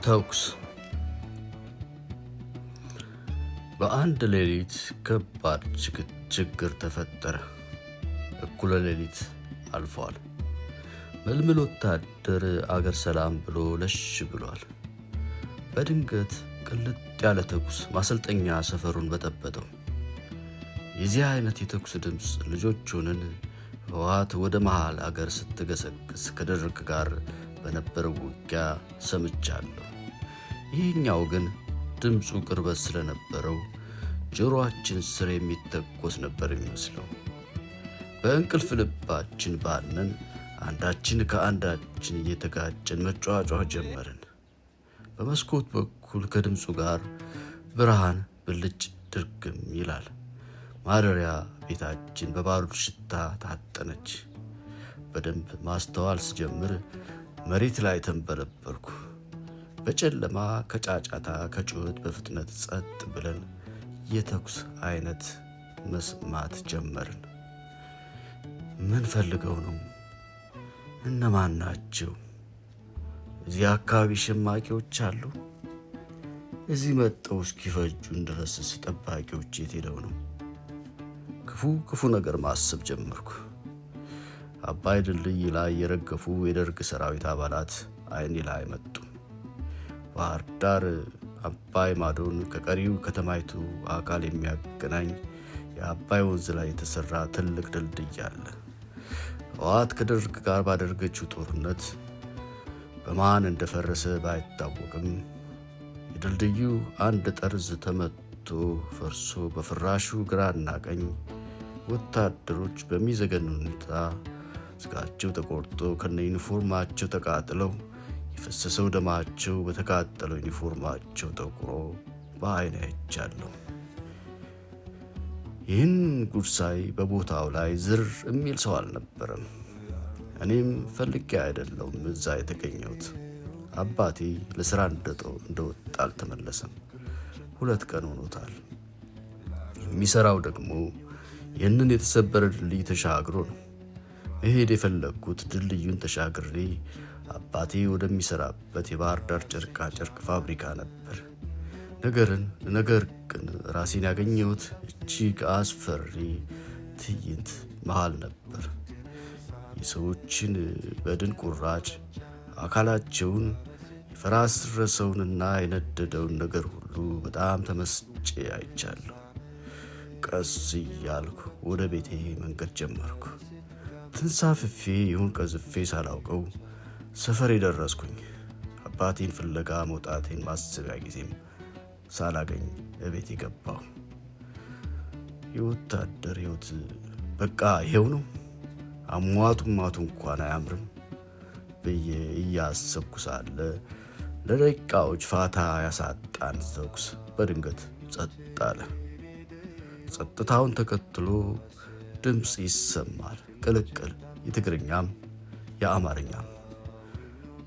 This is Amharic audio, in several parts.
ተኩስ። በአንድ ሌሊት ከባድ ችግር ተፈጠረ። እኩለ ሌሊት አልፏል። ምልምል ወታደር አገር ሰላም ብሎ ለሽ ብሏል። በድንገት ቅልጥ ያለ ተኩስ ማሰልጠኛ ሰፈሩን በጠበጠው። የዚህ አይነት የተኩስ ድምፅ ልጆቹንን ህወሓት ወደ መሃል አገር ስትገሰግስ ከደርግ ጋር በነበረው ውጊያ ሰምቻለሁ። ይህኛው ግን ድምፁ ቅርበት ስለነበረው ጆሮአችን ስር የሚተኮስ ነበር የሚመስለው። በእንቅልፍ ልባችን ባነን፣ አንዳችን ከአንዳችን እየተጋጨን መጯጯህ ጀመርን። በመስኮት በኩል ከድምፁ ጋር ብርሃን ብልጭ ድርግም ይላል። ማደሪያ ቤታችን በባሩድ ሽታ ታጠነች። በደንብ ማስተዋል ስጀምር መሬት ላይ ተንበለበልኩ። በጨለማ ከጫጫታ ከጩኸት በፍጥነት ጸጥ ብለን የተኩስ አይነት መስማት ጀመርን። ምን ፈልገው ነው? እነማን ናቸው? እዚህ አካባቢ ሸማቂዎች አሉ? እዚህ መጠው እስኪፈጁን ድረስስ ጠባቂዎች የት ሄደው ነው? ክፉ ክፉ ነገር ማሰብ ጀመርኩ። አባይ ድልድይ ላይ የረገፉ የደርግ ሰራዊት አባላት አይኔ ላይ መጡ። ባህር ዳር አባይ ማዶን ከቀሪው ከተማይቱ አካል የሚያገናኝ የአባይ ወንዝ ላይ የተሰራ ትልቅ ድልድይ አለ። ህወሓት ከደርግ ጋር ባደረገችው ጦርነት በማን እንደፈረሰ ባይታወቅም የድልድዩ አንድ ጠርዝ ተመቶ ፈርሶ በፍራሹ ግራና ቀኝ ወታደሮች በሚዘገንን ሁኔታ ስጋቸው ተቆርጦ ከነ ዩኒፎርማቸው ተቃጥለው የፈሰሰው ደማቸው በተቃጠለው ዩኒፎርማቸው ጠቁሮ በዓይኔ አይቻለሁ። ይህን ጉድ ሳይ በቦታው ላይ ዝር የሚል ሰው አልነበረም። እኔም ፈልጌ አይደለሁም እዛ የተገኘሁት። አባቴ ለስራ እንደወጣ አልተመለሰም። 2 ቀን ሆኖታል። የሚሰራው ደግሞ ይህንን የተሰበረ ድልድይ ተሻግሮ ነው። መሄድ የፈለግኩት ድልድዩን ተሻግሬ አባቴ ወደሚሰራበት የባህር ዳር ጨርቃ ጨርቅ ፋብሪካ ነበር። ነገር ግን ራሴን ያገኘሁት እጅግ አስፈሪ ትዕይንት መሃል ነበር። የሰዎችን በድን ቁራጭ አካላቸውን የፈራረሰውንና የነደደውን ነገር ሁሉ በጣም ተመስጬ አይቻለሁ። ቀስ እያልኩ ወደ ቤቴ መንገድ ጀመርኩ። ትንሳፍፌ ይሁን ቀዝፌ ሳላውቀው ሰፈሬ ደረስኩኝ። አባቴን ፍለጋ መውጣቴን ማሰቢያ ጊዜም ሳላገኝ እቤቴ ገባሁ። የወታደር ሕይወት በቃ ይሄው ነው፣ አሟቱ ማቱ እንኳን አያምርም ብዬ እያሰብኩ ሳለ ለደቂቃዎች ፋታ ያሳጣን ተኩስ በድንገት ጸጥ አለ። ጸጥታውን ተከትሎ ድምፅ ይሰማል፣ ቅልቅል የትግርኛም የአማርኛም።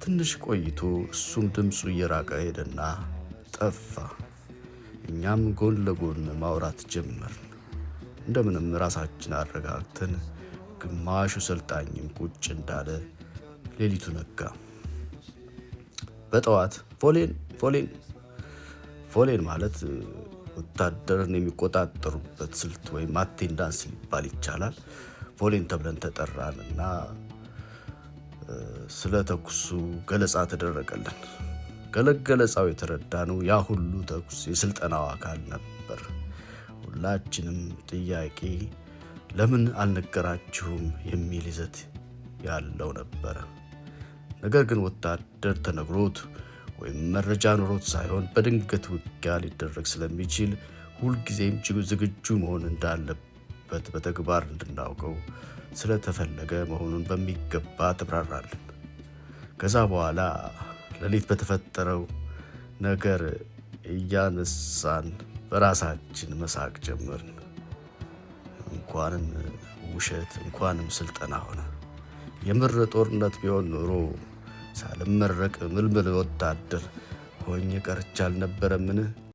ትንሽ ቆይቶ እሱም ድምፁ እየራቀ ሄደና ጠፋ። እኛም ጎን ለጎን ማውራት ጀመርን። እንደምንም ራሳችን አረጋግተን ግማሹ ሰልጣኝም ቁጭ እንዳለ ሌሊቱ ነጋ። በጠዋት ፎሌን ፎሌን ፎሌን ማለት ወታደርን የሚቆጣጠሩበት ስልት ወይም attendance ሊባል ይቻላል። ፎሌን ተብለን ተጠራንና ስለ ተኩሱ ገለጻ ተደረገልን። ገለጻው የተረዳነው ያ ሁሉ ተኩስ የስልጠናው አካል ነበር። ሁላችንም ጥያቄ ለምን አልነገራችሁም የሚል ይዘት ያለው ነበር። ነገር ግን ወታደር ተነግሮት ወይም መረጃ ኖሮት ሳይሆን በድንገት ውጊያ ሊደረግ ስለሚችል ሁልጊዜም ዝግጁ መሆን እንዳለበት በተግባር እንድናውቀው ስለተፈለገ መሆኑን በሚገባ ተብራራልን። ከዛ በኋላ ሌሊት በተፈጠረው ነገር እያነሳን በራሳችን መሳቅ ጀመርን። እንኳንም ውሸት እንኳንም ስልጠና ሆነ። የምር ጦርነት ቢሆን ኖሮ ሳልመረቅ ምልምል ወታደር ሆኜ ቀርቼ አልነበረምን?